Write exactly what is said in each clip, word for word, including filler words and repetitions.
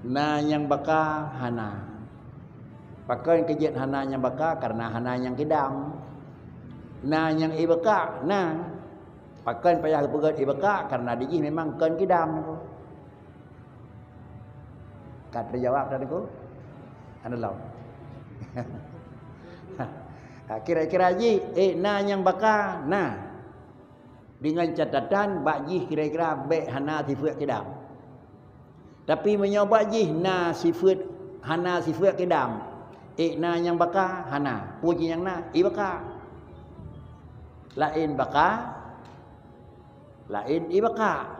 Na nyang baka hana. Pakon keujeuet hana nyang baka? Karena hana nyang kidam. Na nyang ibaka? Na. Pakon payah geupeugét ibaka? Karena di jih memang kon kidam. Ka teujawab tadi ku? Hana lom. Ha, kira-kira jih, eh, na nyang baka? Na. Dengan catatan, bak jih kira-kira bék hana sifeuet kidam. Tapi meunyoe bak jih na sifeuet, hana sifeuet kidam, eh, na nyang baka? Hana. Peue jih nyang na? Ibaka. Laén baka, laén ibaka.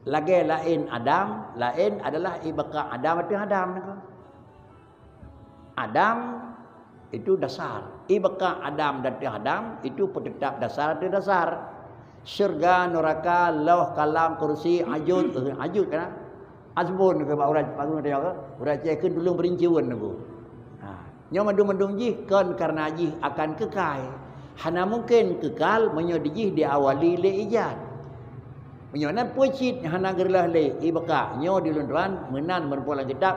Lagée laén adam, laén adalah ibaka. Adam ateueh adam. Adam itu dasar. Ibaka adam dan ateueh adam itu peuteutap dasar ateueh dasar. Syurga, neuraka, Lauh, Kalam, Kursi, Ajud, eh, Ajud kan? Azbun ke bak ureueng, bak ureueng Aceh ke? Ureueng Aceh ke dulu merinciun nunggu. Ha. Nyoe mandum-mandum jih kon karena jih akan keukai. Hana mungken keukal meunyoe di jih diawali lé ijad. Meunyoe nan peue cit hana geureulah lé ibaka, nyoe di lôn tuan meunan meureumpok lam kitab,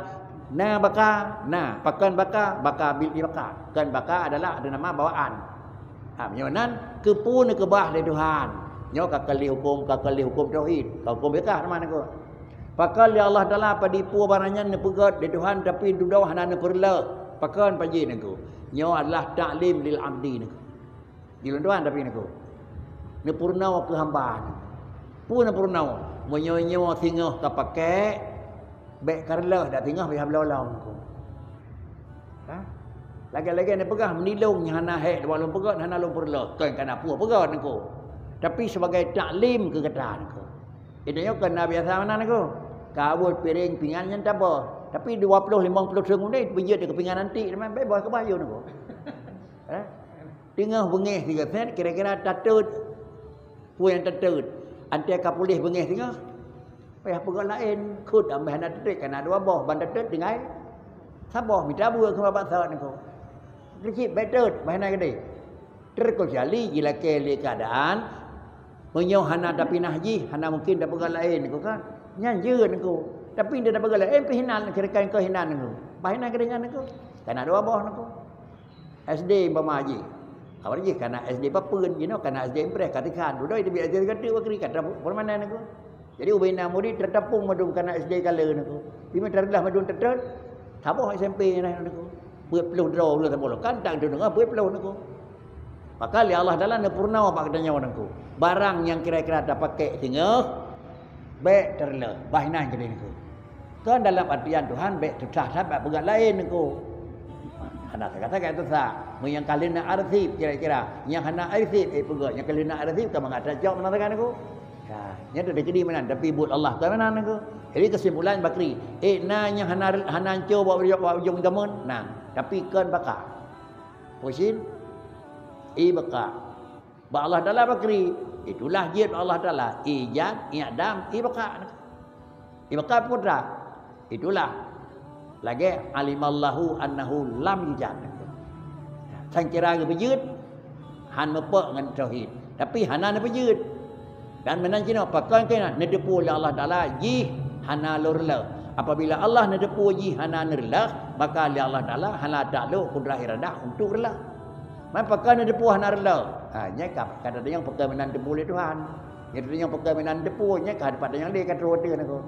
na baka, na, pakon baka, baka bil ibaka. Kon baka adalah ada nama bawaan. Ha, meunyoe nan keupeue neukeubah lé Tuhan. Nyoe ka kali huköm, ka kali huköm tauhid, ka huköm fiqah nama nangku. Pakon lé Allah Taala padipue barang nyan neupeugét lé Tuhan tapi dudoe hana neupeureuloh. Pakon paji nangku. Nyoe adalah taklim lil abdi nangku. Di lôn tuan tapi nangku. Neupeurunoe keu hamba nangku. Peue neupeurunoe? Meunyoe nyoe singoh ka pakék, bék kareuloh dak singoh payah bloe lom nangku. Ha? Lagée-lagée neupeugah meunilong nyang hana hék dua lôn peugét, hana lôn peureuloh. Kon kana peue peugét nangku. Tapi sebagai taklim keu gata nangku. Itu nyoe kon na biasa meunan nangku. Ka buet piréng pingan nyan taboh. Tapi dua ploh limong ploh thon keumudian beujeuet keu pingan antik teuma bék boh keubah yue nangku. Eh? Teungoh beungéh sigoe sét kira-kira tateut. Peue nyang tateut? Anté ka puléh beungéh singoh. Payah peugah laén, kheueh ambéh hana teuteuet kana dua boh ban teuteuet tinggai saboh mita beue keu babah sot nangku. Keucit bék teut, bah hana geude. Terkecuali jilakée lé keuadaan, meunyoe hana tapinah jih, hana mungken tapeugah laén nangku kan. Nyan jeuet nangku. Tapi nda tapeugah laén pih hinan, kira-kira keu hinan nangku. Bah hana geude nyan nangku. Kana dua boh nangku. S D umpama jih. Awak jih kana S D papeuen, jinoe kana S D impreh ka tikhan. Dudoe teubiet S D gata wakri ka permanen nangku. Jadi ubena murit tertapung madum kana S D kala nangku. Bima terlah madum tetet. Saboh S M P nah nangku. Buet ploh droe ulah saboh kan tak deungoe buet ploh nangku. Maka lé Allah Taala neupeurunoe bak geutanyoe nangku. Barang nyang kira-kira tapakék singoh, bék terleuh, bah inan keudeh nangku. Kon dalam artian Tuhan bék susah that bak peugah laén nangku. Hana sagai-sagai susah. Meunyoe nyang ka lheueh na arsip kira-kira, nyang hana arsip, eh, peugah nyang ka lheueh na arsip ka mangat that cok meunan sagai nangku. Ya, nyan tu dikedi meunan, tapi buet Allah kon meunan nangku. Jadi kesimpulan bakri, eh, na nyang hana, hana anco bak ujong, bak ujong zaman, na, tapi kon baka. Pusin, i baka. Bak Allah Taala bakri. Itulah jeuet bak Allah Taala. Ijad, i'dam, ibaka. Ibaka putra. Itulah. Lagée alimallahu annahu lam yujad. Sangkira geupeujeuet, han meupok ngon tauhid. Tapi hana neupeujeuet. Dan meunan cit nyoe, pakon keunan neuteupeue lé Allah Taala jih hana lôn reuloh. Apabila Allah neuteupeue jih hana neureuloh, maka lé Allah Taala hana taklok kudrah iradah untuk reuloh. Man pakon neuteupeue hana reuloh. Ha, nyan ka, ka tatanyong pakon meunan teupeue lé Tuhan. Nyan tatanyong pakon meunan teupeue, nyan ka pat tanyong lé ka troh ateueh nangku.